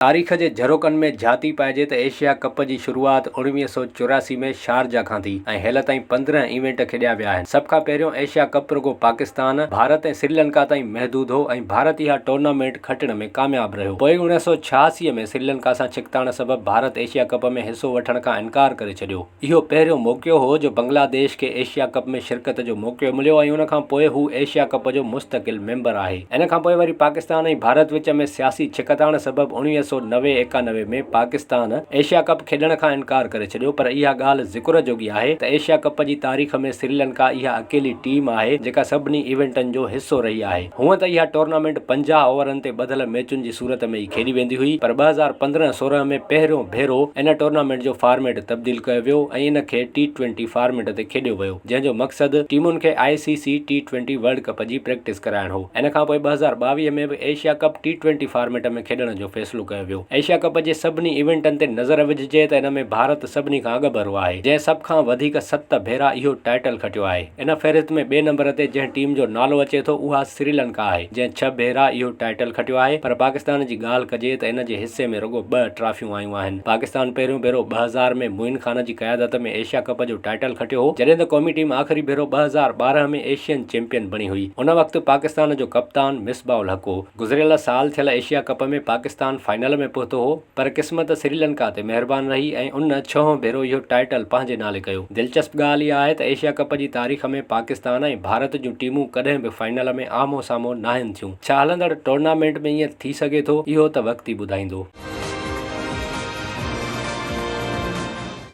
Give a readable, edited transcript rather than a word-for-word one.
تاريخ جي جهروڪن ۾ جهاتي پائجي ته ايشيا ڪپ جي شروعات 1984 ۾ شارجه کان ٿي ۽ هيل تائين 15 ايونٽ کيڏيا ويا آهن. سڀ کان پهريون ايشيا ڪپ رڳو پاڪستان، ڀارت ۽ سريلنڪا تائين محدود هو ۽ ڀارت اها ٽورنامينٽ کٽڻ ۾ ڪامياب رهيو. پوء 1986 ۾ سريلنڪا سان ڇڪتاڻ سبب ڀارت ايشيا ڪپ ۾ حصو وٺڻ کان انڪار ڪري ڇڏيو. اهو پهريون موقعو هو جو بنگلاديش کي ايشيا ڪپ ۾ شرڪت جو موقعو مليو ۽ ان کان پوء هو ايشيا ڪپ جو مستقل ميمبر آهي. ان کان پوء وري پاڪستان ۽ ڀارت وچ ۾ سياسي ڇڪتاڻ سبب 1990 91 ۾ پاڪستان ايشيا ڪپ کيڏڻ کان انڪار ڪري ڇڏيو پر اها ڳالهه ذڪر جوڳي آهي ته ايشيا ڪپ جي تاريخ ۾ سريلنڪا اها اڪيلي ٽيم آهي جيڪا سڀني ايونٽن جو حصو رهي آهي. هونئن ته اها ٽورنامينٽ 50 اوورن تي ٻڌل ميچن جي صورت ۾ ئي کيڏي ويندي هئي پر 2015 16 ۾ پهريون ڀيرو ان ٽورنامينٽ جو فارميٽ تبديل ڪيو ويو ۽ ان کي ٽي ٽوئنٽي فارميٽ تي کيڏيو ويو. جنهن جو مقصد ٽيمن کي I C C T twenty world cup جي پريڪٽس ڪرائڻ هو. ان کان پوء 2022 ۾ به Asia cup T twenty format ۾ کيڏڻ جو فيصلو ڪيو ويو. ايشيا ڪپ جي سڀني ايونٽن تي نظر وجهجي ته ان ۾ ڀارت سڀني کان اڳڀرو آهي، جنهن سڀ کان وڌيڪ ست ڀيرا اهو ٽائيٽل کٽيو آهي. ان فهرست ۾ ٻئي نمبر تي جنهن ٽيم جو نالو اچي ٿو اها سريلنڪا آهي، جنهن ڇهه ڀيرا اهو ٽائيٽل کٽيو آهي پر پاڪستان جي ڳالهه ڪجي ته ان جي حصي ۾ رڳو ٻه ٽرافيون آيون آهن. پاڪستان پهريون ڀيرو 2000 ۾ معين خان جي قيادت ۾ ايشيا ڪپ جو ٽائيٽل کٽيو هو، جڏهن ته قومي ٽيم آخري ڀيرو 2012 ۾ ايشين چيمپيئن بڻي هئي. ان وقت پاڪستان جو ڪپتان مصباح الحق هو. گذريل سال ٿيل ايشيا ڪپ ۾ پاڪستان فائنل ۾ پهتو هو، پر قسمت سريلنڪا تي مهربان رهي ۽ ان ڇهون ڀيرو اهو ٽائيٽل پنهنجي نالي ڪيو. دلچسپ ڳالهه اها آهي ته ايشيا ڪپ جي تاريخ ۾ پاڪستان ۽ ڀارت جون ٽيمون ڪڏهن به فائنل ۾ آمهون سامهون ناهن ٿيون. ڇا هلندڙ ٽورنامينٽ ۾ ائين ٿي سگهي ٿو؟ اهو ته وقت ئي ٻڌائيندو.